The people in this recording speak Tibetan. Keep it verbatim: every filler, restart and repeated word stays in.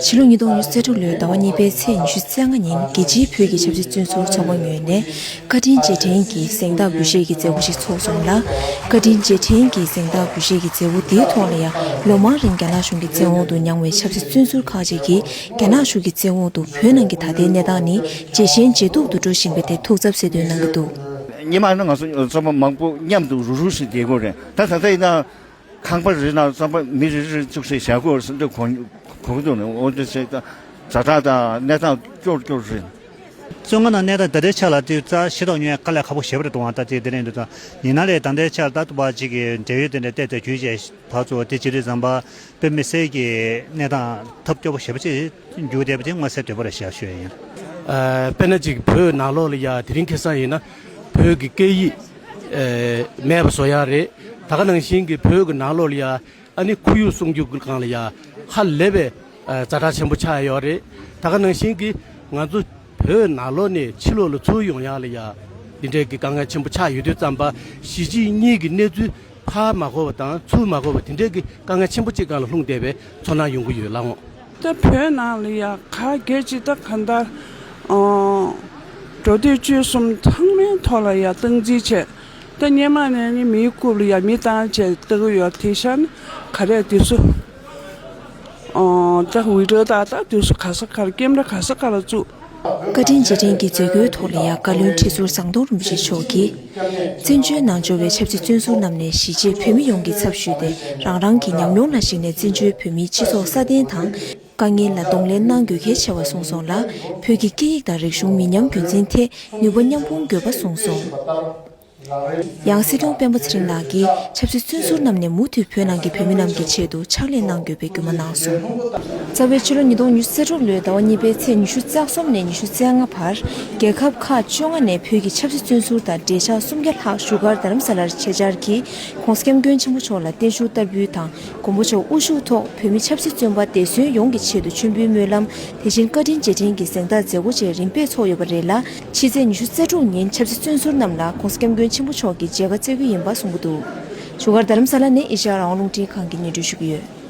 ཕྱི་ལོ་ཉིས་སྟོང་ཉི་ཤུ་རྩ་དྲུག་ལོའི་ཟླ་བ་གཉིས་པའི་ཚེས་ཉི་ཤུ་རྩ་ལྔ་ཉིན་རྒྱལ་སྤྱིའི་བོད་ཀྱི་ཆབ་སྲིད་བཙོན་ཟུར་ཚོགས་པ་ངོས་ནས་བཀའ་དྲིན་རྗེས་དྲན་གྱི་གཟེངས་རྟགས་འབུལ་བཞེས་ཀྱི་མཛད་སྒོ་ཞིག་ཚོགས་སོང་ལ། བཀའ་དྲིན་རྗེས་དྲན་གྱི་གཟེངས་རྟགས་འབུལ་བཞེས་ཀྱི་མཛད་སྒོ་དེའི་ཐོག་ལ་ཡང་ལོ་མང་རིང་རྒྱ་ནག་གཞུང་གི་བཙན་འོག་ཏུ་མྱངས་བའི་ཆབ་སྲིད་བཙོན་ཟུར་ཁག་ཅིག་གིས་རྒྱ་ནག་གཞུང་གི་བཙན་འོག་ཏུ་བོད་ནང་གི་ད་ལྟའི་གནས་སྟངས་ནི་ཇེ་ཞན་ཇེ་སྡུག་ཏུ་འགྲོ་བཞིན་པའི་ཐད་ཐུགས་འཚབ་གསལ་སྟོན་གནང་གི་འདུག། སྔོན་མ་ནི་ང་ཚོ་ཚོགས་པ་མང་པོ་མཉམ་དུ་རུག་རུག་བྱས་བསྡད་ཀྱི་ཡོད་རེད། ད་ད་ལྟ་ཡིན་ན། ཁང་པ་རེ་ནང་རྩམ་པ་མི་རེ་རེ་བཙུགས་ཏེ་བཞག་དགོས་ཟེར་འདི་གོ་གོ་གི་འདུག་ནས། འོ་དེ་ཚེ་ཛ་དྲག་དང་གནས་སྟངས་སྐྱོ་སྐྱོ་རེད། བཙོན་ཁང་ནང་གནས་སྟངས་ད་ལྟའི་ཆ་ལ་དེ་རྩ་ཤེས་རྟོགས་ཉོ་ཡ་དཀའ་ལས་ཁག་པོ་ཞེ་པོ་རེད་འདུག་ཨང་། ད་དེ་དེ་རིང་འདུག་ད་ཡིན་ན་ལས་ད་ལྟའི་ཆ་ལ་ད་ལྟ་བ་གཅིག་གི་འབྲེལ་ཡོད་དེ་འདྲ་བལྟས་ཏེ་རྒྱུས་བཅས་བར་ཚོ་དེ་ཅི་རིགས་ཙམ་པ་དཔེ་མི་སྲིད་ཀྱི་གནས་སྟངས་ཐབས་སྐྱོ་པོ་ཞེ་པོ་ཅིག་འགྱུར་བསྡད་པ་དེ་མངོན་གསལ་དོད་པོ་རེད་ཤག་ཞུ་ཡ་ཡིན། ཨ། དཔེར་ན་ཅིག་བོད་ནང་ལོགས་ལ་ཡ་དེ་རིང་ཁ་སང་ཡིན་ན་བོད་ཀྱི་སྐད་ཡིག་ཨ་མེད་པ་བཟོ་ཡ་རེད། ད་ག་ནང་བཞིན་གྱི་བོད་ཀྱི་ནང་ལོགས་ལ་ཡ་ཨ་ནི་ཁོར་ཡུག་སྲུང་སྐྱོབ་ཀྱི་སྒང་ལ་ཡ་ཧ་ལས་པའི་ཨ་ཛ་དྲག་ཆེན་པོ་ཆགས་ཡོད་རེད། ད་ག་ནང་བཞིན་གྱི་ང་ཚོ་བོད་ནང་ལོགས་ནས་ཕྱི་ལོགས་ལ་ཚུར་ཡོང་ཡ་ལ་ཡ་འདི་འདྲའི་གི་དཀའ་ངལ་ཆེན་པོ་ཆགས་ཡོད་དུས་ཙམ་པ་གཞིས་བྱེས་གཉིས་ཀྱི་གནས་ཚུལ་ཧ་མ་གོ་བ་དང་ཚུར་མ་གོ་བ་དེ་འདྲའི་གི་དཀའ་ངལ་ཆེན་པོ་གཅིག་སྒང་ལ་ལྷུང་བསྡད་པའི་ཚོར་སྣང་ཡོང་གི་ཡོད་ལགས་འོང་། ད་བོད་ནང་ལ་ཡ་ག་གེ་ཅིག་ད་གང་ལྟར་ཨང་། འགྲོ་སྡོད་སྤྱོད་གསུམ་ཚང་མའི་ཐོག་ལ་ཡ་སྟངས་འཛིན་བྱས། ད་སྔོན་མ་ནས་ནི་མིའི་རྐུབ་ལ་ཡ་མི་བཏང་བྱས་ལྟ་གི་ཡོད། དེང་སང་ནི་ག་རེ་དེ་ཚོ་ཨང་ད་ཝི་ཌི་ཡོ་ད་ད་དེ་ཚོ་ག་ས་ག་ལ་ཀེམ་ར་ག་ས་ག་ལ་བཙུགས། བཀའ་དྲིན་རྗེས་དྲན་གྱི་མཛད་སྒོའི་ཐོག་ལ་ཡང་བཀའ་བློན་ཁྲི་ཟུར་ཟམ་གདོང་རིན་པོ་ཆེ་མཆོག་གིས། བཙན་བྱོལ་ནང་འབྱོར་བའི་ཆབ་སྲིད་བཙོན་ཟུར་རྣམས་ནས་གཞིས་བྱེས་བོད་མི་ཡོངས་ཀྱི་ཚབ་ཞུས་ཏེ་རང་རང་གི་ཉམས་མྱོང་ལ་གཞིགས་ནས་བཙན་བྱོལ་བོད་མིའི་སྤྱི་ཚོགས་སྲ་བརྟན་དང་དཀའ་ངལ་ལ་གདོང་ལེན་གནང་དགོས་གལ་ཆེ་བ་གསུངས་སོང་ལ། བོད་ཀྱི་སྐད་ཡིག་དང་རིག་གཞུང་མི་ཉམས་རྒྱུན་འཛིན་ཐད་ནུས་པ་མཉམ་སྤུངས་དགོས་པ་གསུངས་སོང་། ཡང་སྲིད་སྐྱོང་སྤེན་པ་ཚེ་རིང་ལགས་ཀྱིས་ཆབ་སྲིད་བཙོན་ཟུར་རྣམས་ནས་མུ་མཐུད་བོད་ནང་གི་བོད་མི་རྣམས་ཀྱི་ཆེད་དུ་ཕྱག་ལས་གནང་དགོས་པའི་སྐུལ་མ་གནང་སོང་། རྩ་བའི་ཕྱི་ལོ་ཉིས་སྟོང་ཉི་ཤུ་རྩ་དྲུག་ལོའི་ཟླ་བ་གཉིས་པའི་ཚེས་ཉི་ཤུ་རྩ་གསུམ་ནས་ཉི་ཤུ་རྩ་ལྔ་བར་རྒྱལ་ཁབ་ཁག་བཅོ་ལྔ་ནས་བོད་ཀྱི་ཆབ་སྲིད་བཙོན་ཟུར་དང་འབྲེལ་ཆགས་སུམ་བརྒྱ་ལྷག་བཞུགས་སྒར་རྡ་རམ་ས་ལར་ཆེད་བཅར་གྱིས་༸གོང་ས་༸སྐྱབས་མགོན་ཆེན་པོ་མཆོག་ལ་བརྟན་བཞུགས་བསྟར་འབུལ་དང་མགོན་པོ་མཆོག་དབུ་བཞུགས་ཐོག་བོད་མི་ཆབ་སྲིད་བཙོན་པ་འདས་གསོན་ཡོངས་ཀྱི་ཆེད་དུ་མཆོད་འབུལ་སྨོན་ལམ། དེ་བཞིན་བཀའ་དྲིན་རྗེས་དྲན་གྱི་གཟེངས་རྟགས་མཛད་སྒོ་བཅས་རིམ་པས་ཚོགས་ཡོད་པ་རེད་ལ། ཕྱི་ཚེས་ཉི་ཤུ་རྩ་དྲུག་ཉིན་ཆབ་སྲིད་བཙོན་ཟུར་རྣམས་ལ་༸གོང་ས་༸སྐྱབས་མགོན་ཆེན་པོ་མཆོག་གིས་མཇལ་ཁ་བསྩལ་རྒྱུ་ཡིན་པ་གསུངས་ཀྱི་འདུག། བཞུགས་སྒར་རྡ་རམ་ས་ལ་ནས་ཨེ་ཤ་ཡ་རང་དབང་རླུང་འཕྲིན་ཁང་གིས་སྙན་སྒྲོན་ཞུ་གི་ཡོད།